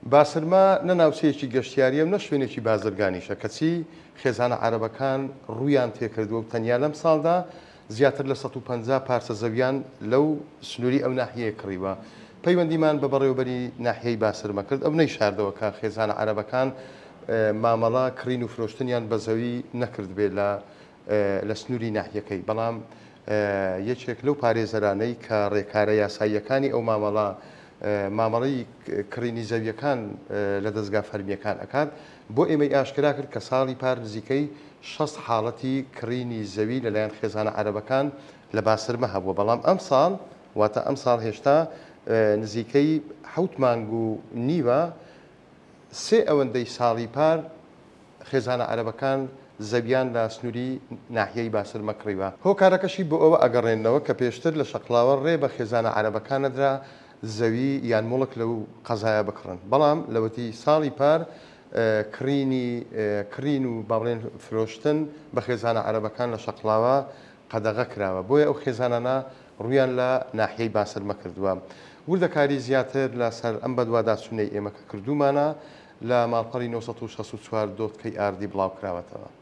باسرمە نە ناوچەیەکی گەشتیارییە و نە شوێنێکی بازرگانیشە، کەچی خێزانە عەرەبەکان ڕوویان تێکردووە و تەنیا لەمساڵدا زیاتر لە 150 پارچە زەویان لەو سنووری ئەو ناحیەیە کڕیوە. پەیوەندیمان بە بەڕێوەبەری ناحیەی باسرمە کرد، ئەو نەیشاردەوە کە خێزانە عەرەبەکان مامەڵە کڕین و فرۆشتنیان بە زەوی نەکردبێ لە لە سنووری ناحیەکەی، بەڵام یەکێک لەو پارێزەرانەی کە ڕێکارە یاساییەکانی ئەو مامەڵە مامەڵەی کڕینی زەویەکان لە دەزگا فەرمییەکان ئەکات، بۆ ئێمەی ئاشکرا کرد کە ساڵی پار نزیکەی 60 حاڵەتی کڕینی زەوی لەلایەن خێزانە عەرەبەکان لە باسرمە هەبووە، بەڵام ئەمساڵ واتە ئەمساڵ هێشتا نزیکەی حەوت مانگ و نیوە سێ ئەوەندەی ساڵی پار خێزانە عەرەبەکان زەویان لە سنووری ناحیەی باسرمە کڕیوە. هۆکارەکەشی بۆ ئەوە ئەگەڕێننەوە کە پێشتر لە شەقڵاوە ڕێ بە خێزانە عەرەبەکان نەدرا زەوی یان موڵک لەو قەزایە بکڕن، بەڵام لەوەتی ساڵی پار کڕینی کڕین و با بڵێن فرۆشتن بە خێزانە عەرەبەکان لە شەقڵاوە قەدەغە کراوە، بۆیە ئەو خێزانانە ڕوویان لە ناحیەی باسرمە کردووە. وردەکاری زیاتر لەسەر ئەم بەدواداچوونەی ئێمە کە کردوومانە لە ماڵپەڕی 964 dot KRD بڵاوکراوەتەوە.